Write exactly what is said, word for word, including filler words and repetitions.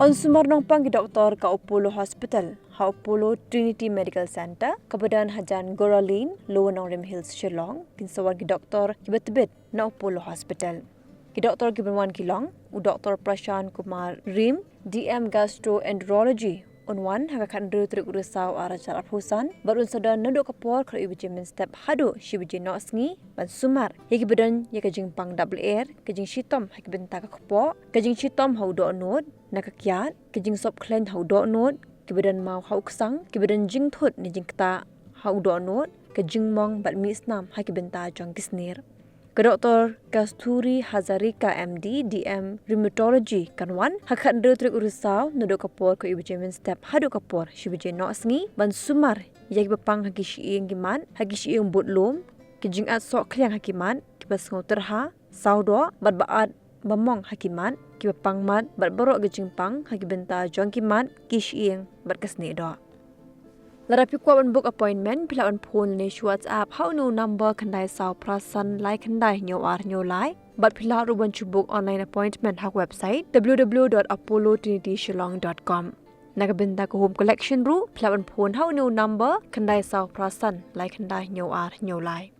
Ban sumar nongpang ki doktor ka Apollo Hospital ha Apollo Trinity Medical Centre kaba don hajan Gora Lane, Lower Nongrim Hills, Shillong, kin sa wan ki doktor kiba tbit na Apollo Hospital. Ki doktor kiban wan ki long u Doktor Prashant Kumar Rim, D M Gastroenterology, un wan ha ka khathynriew tarik u Risaw arhajar arphew san bad un sa don naduh ka por khatar baje mynstep haduh shi baje nohsngi ban sumar ïa kiba don ïa ka jingpang dap lyer, ka jingshitom ha ki bynta ka kpoh, ka jingshitom ha u dohnud na ka kiad, ka jingsop khleiñ ha u dohnud, kiba don maw ha u ksang, kiba don jingthut ne jingktah ha u dohnud, ka jingmong bad mih snam ha ki bynta jong ki snier. Ka Doktor Kasturi Hazarika, M D, D M Rheumatology, kan wan ha ka khathynriew tarik u Risaw naduh ka por khatar baje mynstep haduh ka por shi baje nohsngi ban sumar ïa kiba pang ha ki shyieng ki mat, ha ki shyieng bud lum, ki jingat soh khliang ha ki mat, kiba sngew tyrha, sawdoh bad ba at ba mong ha ki mat, kiba pang mat bad baroh ki jingpang ha ki bynta jong ki mat, ki shyieng bad ka snieh doh. Lada phi kwah ban book appointment, phi lah ban phone ne shu WhatsApp ha une u number khyndai saw phra san lai khyndai hynñiew ar hynñiew lai. Bad phi lah ruh ban shu book online appointment ha ka website w w w dot apollo trinity shillong dot com. Na ka bynta ka home collection ruh, phi lah ban phone ha une u number khyndai saw phra san lai khyndai hynñiew ar hynñiew lai.